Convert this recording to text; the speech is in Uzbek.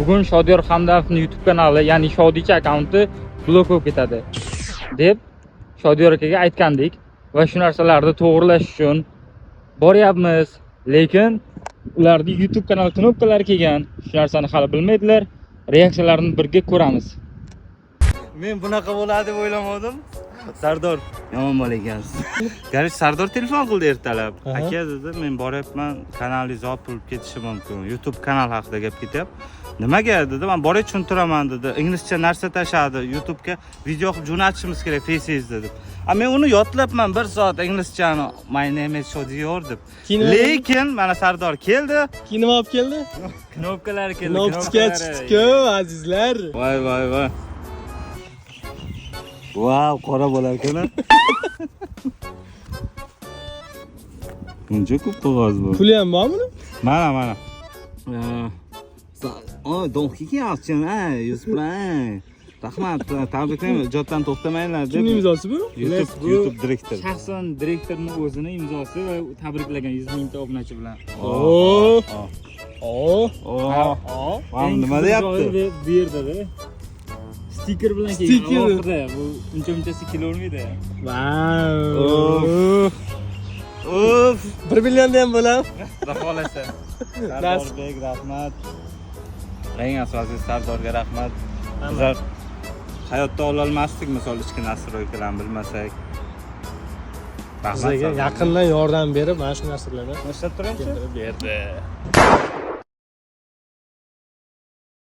Bugun Shodiyor Hamdamovning YouTube kanali, ya'ni Shodicha akkaunti blok bo'lib ketadi deb Shodiyor akaga aytgandik va shu narsalarni to'g'rilash uchun boryapmiz. Lekin ularni YouTube kanal knopkalari kelgan. Shu narsani hali bilmaydilar. Reaksiyalarini birga ko'ramiz. Men bunaqa bo'ladi deb o'ylamadim. Sardor, yomon bola ekansiz. Garchi Sardor telefon qildi ertalab. Aka dedi, men boryapman, kanalingiz yopilib ketishi mumkin. YouTube kanal haqida gap ketyapti. Nimaga dedi, men borib tushuntiraman dedi. Inglizcha narsa tashadi, YouTube'ga video qilib jo'natishimiz kerak Face'ingizni deb. A men uni yodlabman bir soat inglizchani, my name is Shodiyor deb. Keyin Lekin mana Sardor keldi. Keyin nima olib keldi? Knopkalari keldi. Knopka chiqdi-ku, azizlar. Voy voy voy. Vau, qora bo'lar ekan. Buncha ko'p qog'oz bu. Puli ham bormi buni? Mana mana. O, do'nki ha, yuz bilan. Rahmat, tabriklayman, ijoddan to'xtamanglar deb. Kimning imzosi bu? YouTube, YouTube direktor. Shaxsan direktorning o'zini imzosi va tabriklagan 100 mingta obunachi bilan. Oo. Oo. O, Oo. Vam Eng nima qiziq deyapti? joyi bu yerda-da. Stiker bilan kelgan Stiker. alohida. Bu uncha-munchasi kelavermaydi. Vau. Uf, 1 millionda ham bo'ladi. Xudo xolasa. Sardor rahmat. Eng asosiysi Sardorga rahmat. Bizlar hayotda ololmasdik misol ichki nastroykalarni bilmasak. Rahmat. Bizga Sardorga. yaqindan yordam berib, mana shu narsalarni Ishlab turingchi. keltirib berdi.